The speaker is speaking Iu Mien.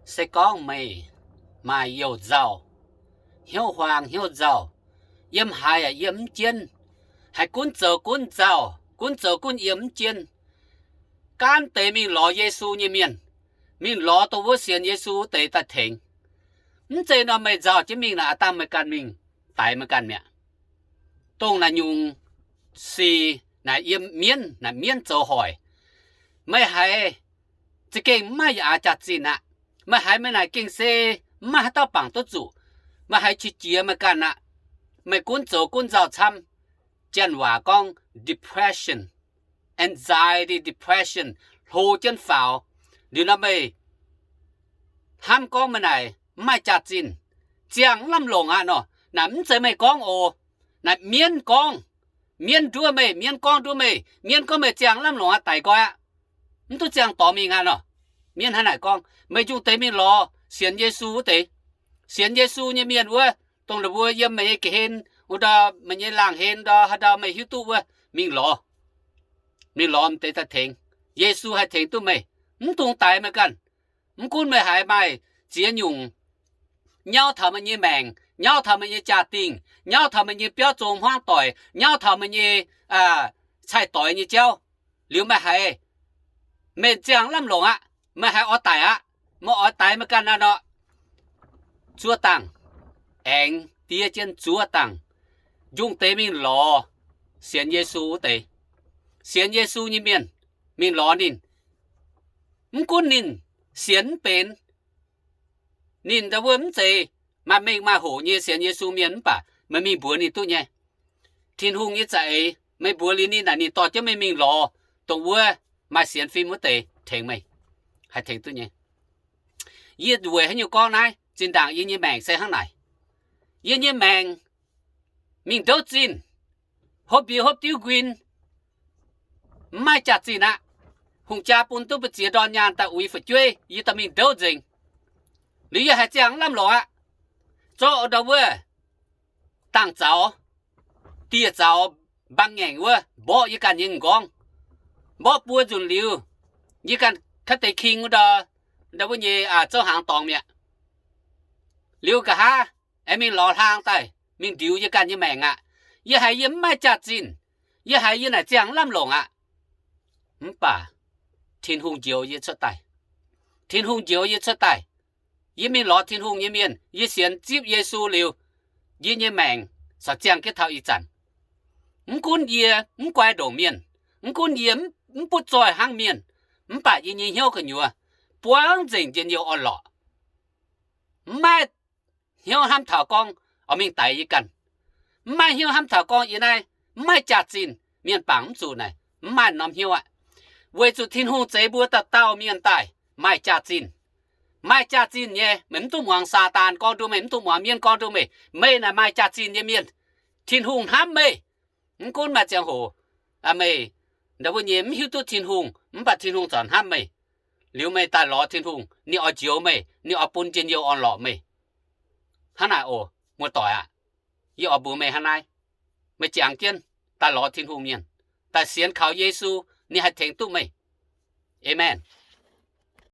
Se gorngv meih maaih youh nzauh, hnyouv huaang hnyouv nzauh, yiem haaix yaac yiem mv jienv, haih gunv zoux gunv nzauh, gunv zoux gunv yiem mv jienv, gaanv deix mingh lorz Yesu nyei mienh, mingh lorz dongh wuov sienx Yesu wuov deix daaih tengx. Mv zeiz nor meih nzauh jienv mingh naaic, aav dangh meih ganh mingh daix meih ganh mi'aqv. Dongh naaic nyungc sic naaic yiem mienv, naaic mienv zoux hoic. Meih haiz za'gengh mv maaih yaac jaax-zinh aqv. Meih haiz meih naaic gengh se mv maaih haaix dauh bangc duqv zuqc. Meih haiz qiex jiez meih ganh aqv. Meih gunv zoux gunv nzauh camv. Janx waac gorngv depression, anxiety, depression, hlo jienv faaux. Liuz nor meih hnamv gorngv meih naaic mv maaih jaax-zinh, ziangh lamh longc aqv nor. Naaic mv zeiz meih gorngv oc. Naaic mienv gorngv. Mienv nduov meih, mienv gorngv nduov meih, mienv gorngv meih ziangh lamh longc aqv, daic nqoi aqv. Mv duqv ziangh dorngx mingh aqv nor. Mienv hnangv naaic gorngv. Meih njungh deix mingh lorz sienx Yesu wuov deix. Sienx Yesu nyei mienh wuov, dongh ninh mbuo yiem meih nyei ga'hlen wuov ndau, meih nyei laangh hlen ndau, haaix ndau meih hiuv duqv wuov, mingh lorz. Mingh lorz m'deix daaih tengx. Yesu haih tengx duqv meih. Mv dungx daix meih ganh. Mv gunv meih haiz maaih ziex nyungc nyauv taux meih nyei maengc, nyauv taux meih nyei jaa-dingh, nyauv taux meih nyei biauv zong hmuangv doic, nyauv taux meih nyei cai-doix nyei jauv, liuz meih haiz meih ziangh lamh longc aqv, meih haiz oix daic aqv, meih oix daix meih ganh aqv nor, zuov dangh, aengx diev jienv zuov dangh, njungh deix mingh lorz sienx Yesu wuov deix. Sienx Yesu nyei mienh, mingh lorz ninh. Mv gunv ninh sienx mv benx, ninh ndau wuov mv zeiz maaih mengh maaih hoc nyei sienx Yesu mienh mv baac meih mingh mbuox ninh duqv nyei. Tin-Hungh nyei za'eix meih mbuox liuz ninh naaic, ninh dorh jienv meih mingh lorz dongh wuov maaih sienx fim wuov deix tengx meih, haih tengx duqv nyei. Yie weic haaix nyungc gorngv naaiv? Zinh ndaangc yie nyei maengc se hnangv naaic. Yie nyei maengc mingh ndouv zinh, hopv mbie hopv diuv nquin, mv maaih jaax-zinh aqv. Hungh jaa bun duqv mbu'ziex ndorn nyaanh daaih uix fu'jueiv, yie dorh mingh ndouv nzengc. Liuz yie haiz ziangh lamh longc aqv. Zorqv ndau wuov dangh zaux, dieh zaux, mbaang ngaengc wuov mborqv yie ganh nyei m'nqorngv. Mborqv buo nzunc liuz, yie ganh kaav deix king wuov ndau, ndau wuov nyei zouv hnaangx dorngx mi'aqv. Liuz nqa'haav aengx mingh lorz hlang daaih mingh ndiux yie ganh nyei maengc aqv. Yie haiz yie mv maaih jaax-zinh. Yie haiz yie naaic ziangh lamh longc aqv. Mv baac Tin-Hungh njoux yie cuotv daaih. Tin-Hungh njoux yie cuotv daaih. Yie mingh lorz Tin-Hungh nyei mienh, yie sienx zipv Yesu liuz, yie nyei maengc corc ziangh jienv taux ih zanc. Mv gunv yie mv guai ndongc mienh, mv gunv yie mv butv zoih hnangv mienh, mv baac yie nyei hnyouv gu'nyuoz buangv nzengc njien-youh orn-lorqc. Mv maaih hnyouv hnamv taux gorngv oix mingh daix yie ganh. Mv maaih hnyouv hnamv taux gorngv yie naaiv mv maaih jaax-zinh, mienh bangc mv zuqc naaic, mv maaih norm hnyouv aqv. Weic zuqc Tin-Hungh zeix mbuo dauh dauh mienh daaih maaih jaax-zinh. Maaih jaax-zinh nyei, meih mv dungx muangx Saadaan gorngv nduov meih, mv dungx muangx mienv gorngv nduov meih. Meih naaic maaih jaax-zinh nyei mienh. Tin-Hungh hnamv meih. Mv gunv maaih ziangh hoc meih ndau wuov nyei mv hiuv duqv Tin-Hungh, mv baac Tin-Hungh corc hnamv meih. Liuz meih daaih lorz Tin-Hungh, ninh oix njoux meih, ninh oix bun njien-youh orn-lorqc meih. Hnangv naaic oc, muoz-doic aac, yie oix mbuox meih hnangv naaiv. Meih jangx jienv daaih lorz Tin-Hungh mienh, daaih sienx kaux Yesu, ninh haih tengx duqv meih. Aamen.